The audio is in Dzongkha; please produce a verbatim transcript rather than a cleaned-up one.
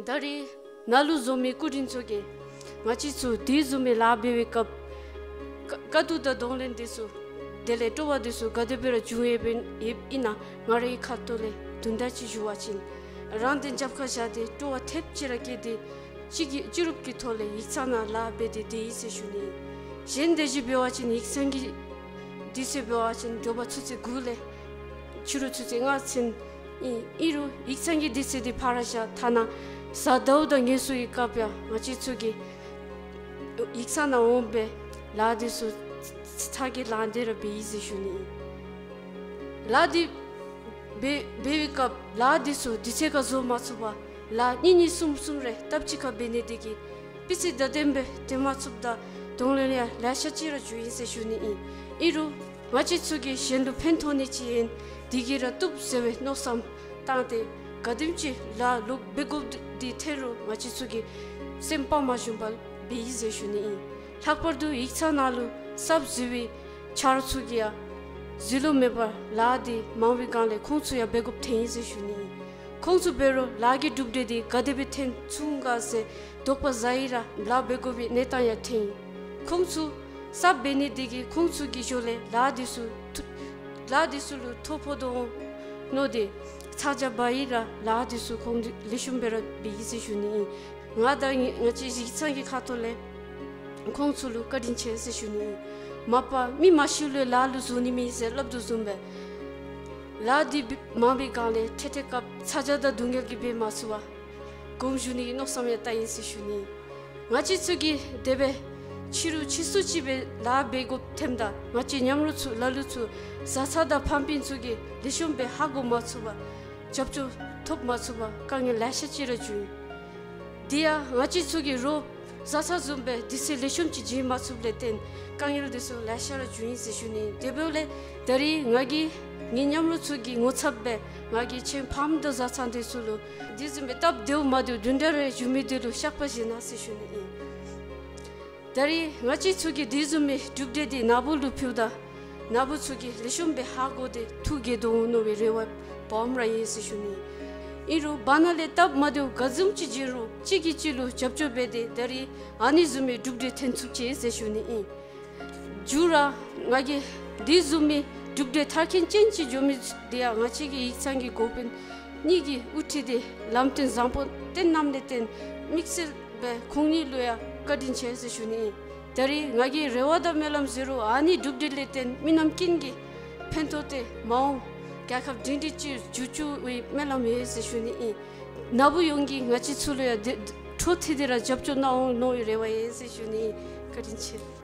ད་རེས་ནཱ་ལུ་འཛོམས་མི་སྐུ་མགྲོན་ཚུ་གིས་ང་བཅས་ཚུ་དེ་བཟུམ་མའི་ལཱ་འབད་བའི་སྐབས་དཀའ་དཀའ་སྡུག་དང་གདོང་ལེན་འདི་ཚུ་དེ་ལས་སྤྲོ་བ་འདི་ཚུ་ག་དེ་སྦེ་ར་བྱུང་ཡོདཔ་ཨིན་ཨིན་ན་ང་རའི་ཁ་ཐུག་ལས་དུམ་གྲ་ཅིག་ཞུ་བ་ཅིན་རང་དེ་རྒྱབ་ཁར་བཞག་སྟེ་སྤྲོ་བ་ཐེབས་ཅིག་ར་བསྐྱེད་དེ་གཅིག་གིས་གཅིག་རུབ་ཀྱི་ཐོག་ལས་ཡིག་ཚང་ནང་ལཱ་འབད་དེ་སྡོད་ཡི་ཟེར་ཞུ་ནི། གཞན་དེ་བཞིན་འབད་བ་ཅིན་ཡིག་ཚང་གི་དུས་ཚོད་འབད་བ་ཅིན་དྲོ་པ་ཆུ་ཚོད་དགུ་ལས་ཕྱི་རུ་ཆུ་ཚོད་ལྔ་ཚུན་ཨིན། ཨིན་རུང་ཡིག་ཚང་གི་དུས་ཚོད་འདི་ཕར་བཞག་ཐ་ན་གཟའ་ཟླཝ་དང་ངན་སོང་གི་སྐབས་ཡང་ང་བཅས་ཚུ་གིས་ཡིག་ཚང་ནང་འོང་སྦེ་ལཱ་འདི་ཚུ་ཚ་གྱང་ལངས་ཏེ་ར་འབད་ཡི་ཟེར་ཞུ་ནི་ཨིན། ལཱ་འདི་འབད་འབད་བའི་སྐབས་ལཱ་འདི་ཚུ་དུས་ཚོད་ཁར་བཟོ་མ་ཚུགས་པར་ལཱ་གཉིས་གཉིས་གསུམ་གསུམ་རེ་སྟབས་གཅིག་ཁར་འབད་ནི་དེ་གིས་སྤུས་ཚད་དང་ལྡནམ་སྦེ་སྟོན་མ་ཚུགསཔ་དང་གདོང་ལེན་ཡང་ལེ་ཤ་ཅིག་ར་བྱུང་ཡི་ཟེར་ཞུ་ནི་ཨིན། ཨིན་རུང་ང་བཅས་ཚུ་གིས་གཞན་ལུ་ཕན་ཐོགས་ནི་ཅིག་ཨིན་དེ་གིས་ར་བཏུབ་ཟེར་བའི་མནོ་བསམ་བཏང་སྟེ་ག་དེམ་ཅིག་ལཱ་ལུ་འབད་དགོཔ་འདི་ཐོན་རུང་ང་བཅས་ཚུ་གིས་སེམས་དཔའ་མ་ཞུམ་པར་འབད་ཡི་ཟེར་ཞུ་ནི་ཨིན། ལྷག་པར་དུ་ཡིག་ཚང་ནང་ལུ་གསརཔ་འཛུལ་བའི་ཆ་རོགས་ཚུ་གིས་ཡང་འཛོལ་ལུ་མེད་པར་ལཱ་འདི་མང་བའི་སྒང་ལས་ཁོང་ཚུ་ཡང་འབད་དགོཔ་ཐོན་ཡི་ཟེར་ཞུ་ནི་ཨིན། ཁོང་ཚུ་འབད་རུང་ལཱ་གི་གྲུབ་འབྲས་འདི་ག་དེ་སྦེ་ཐོན་ཚུགས་ག་ཟེར་དོགས་པ་ཟ་ཡི་ར་ལཱ་འབད་དགོ་པའི་གནས་སྟངས་ཡང་ཐོན་ཡི། ཁོང་ཚུ་གསརཔ་འབད་ནི་དེ་གིས་ཁོང་ཚུ་གི་ཞོར་ལས་ལཱ་འདི་ཚུ་ཐུ་ལཱ་འདི་ཚུ་ལུ་ཐོ་ཕོག་དོ་འོང་མནོ་སྟེ་ཚ་གྱང་འབག་ཡི་ར་ལཱ་འདི་ཚུ་ཁོང་ཚུ་ལེགས་ཤོམ་སྦེ་ར་འབད་ཡི་ཟེར་ཞུ་ནི་ཨིན། ང་དང་ང་བཅས་ཡིག་ཚང་གི་ཁ་ཐུག་ལས་ཁོང་ཚུ་ལུ་བཀའ་དྲིན་ཆེ་ཟེར་ཞུ་ནི་ཨིན། མ་པ་མི་མ་ཤེས་ལུ་ལཱ་ལུ་བཟུང་ནི་མེད་ཟེར་སླབ་དོ་བཟུམ་སྦེ་ལཱ་འདི་འབད་མང་བའི་སྒང་ལས་འཕྲལ་འཕྲལ་སྐབས་ཚ་གྱང་དང་སྡུག་བསྔལ་གྱིས་འབད་མ་ཚུགས་པར་དགོངསམ་ཞུ་ནི་གི་མནོ་བསམ་ཡང་བཏང་ཡི་ཟེར་ཞུ་ནི། ང་བཅས་ཚུ་གིས་དེ་སྦེ་ཕྱི་རུ་ཕྱི་སོ་ཅིག་སྦེ་ལཱ་འབད་དགོཔ་ཐོནམ་ད་ང་བཅས་མཉམ་རོགས་ཚུ་ལ་ལུ་ཚུ་བཟའ་ཚང་དང་ཕམ་སྤུན་ཚུ་གིས་ལེགས་ཤོམ་སྦེ་ཧ་གོ་མ་ཚུགས་པར་རྒྱབ་སྐྱོར་ཐོབ་མ་ཚུགས་པར་དཀའ་ངལ་ལེ་ཤ་ཅིག་ར་བྱུང་ཡི། དེ་ཡང་ང་བཅས་ཚུ་གིས་རོགས་བཟའ་ཚང་བཟུམ་སྦེ་དུས་ཚོད་ལེགས་ཤོམ་ཅིག་བྱིན་མ་ཚུགསཔ་ལས་བརྟེན་དཀའ་ངལ་འདི་ཚུ་ལེ་ཤ་ར་བྱུང་ཡི་ཟེར་ཞུ་ནི། དེ་འབདཝ་ལས་ད་རེས་ང་གིས་ངེའི་མཉམ་རོགས་ཚུ་གི་ངོ་ཚབ་སྦེ་ང་གིས་ཁྱེད་ཕམ་དང་བཟའ་ཚང་འདི་ཚུ་ལུ་དེ་བཟུམ་སྦེ་སྟབས་བདེཝ་མ་བདེཝ་བདུན་ཕྲག་རེ་བཞུགས་མི་འདི་ལུ་བཤགས་པ་བཞེས་གནང་ཟེར་ཞུ་ནི་ཨིན། ད་རེས་ང་བཅས་ཚུ་གིས་དེ་བཟུམ་མའི་གྲུབ་འབྲས་འདི་ནཱ་བུ་ལུ་ཕུལཝ་ད་ནཱ་བུ་ཚུ་གིས་ལེགས་ཤོམ་སྦེ་ཧ་གོ་སྟེ་ཐུགས་དགྱེས་དོ་འོང་མནོ་བའི་རེ་བ་སྦོམ་ར་ཡོད་ཟེར་ཞུ་ནི། ཨིན་རུང་བར་ན་ལས་སྟབས་མ་བདེཝ་ག་བཟུམ་ཅིག་བྱུང་རུང་གཅིག་གིས་གཅིག་ལུ་རྒྱབ་སྐྱོར་འབད་དེ་ད་རེས་ཨ་ནི་བཟུམ་མའི་གྲུབ་འབྲས་ཐོན་ཚུགས་ཅི་ཟེར་ཞུ་ནི་ཨིན། མཇུག་ར་ང་གིས་དེ་བཟུམ་མའི་གྲུབ་འབྲས་མཐར་འཁྱོལ་ཅན་ཅིག་འགྱོ་མི་འདི་ཡང་ང་བཅས་ཀྱི་ཡིག་ཚང་གི་འགོ་དཔོན་གཉིས་ཀྱིས་དབུ་ཁྲིད་དེ་ལམ་སྟོན་བཟང་པོ་བསྟན་གནངམ་ལས་བརྟེན་དམིགས་བསལ་སྦེ་ཁོང་གཉིས་ལུ་ཡང་བཀའ་དྲིན་ཆེ་ཟེར་ཞུ་ནི་ཨིན། ད་རེས་ང་གིས་རེ་བ་དང་སྨོན་ལམ་ཟེར་རུང་ཨ་ནི་གྲུབ་འབྲས་ལས་བརྟེན་མི་རྣམས་ཀུན་གྱི་ཕན་ཐོགས་ཏེ་མ་འོངས་རྒྱལ་ཁབ་སྒྲིང་སྒྲིང་ཅིག་འགྱུར་བཅུག་པའི་སྨོན་ལམ་ཡོད་ཟེར་ཞུ་ནི་ཨིན། ནཱ་བུ་ཡོངས་ཀྱིས་ང་བཅས་ཚུ་ལུ་ཡང་དེ་འཕྲོ་མཐུད་དེ་ར་རྒྱབ་སྐྱོར་གནང་འོང་མནོ་བའི་རེ་བ་ཡོད་ཟེར་ཞུ་ནི་ཨིན། བཀའ་དྲིན་ཆེ།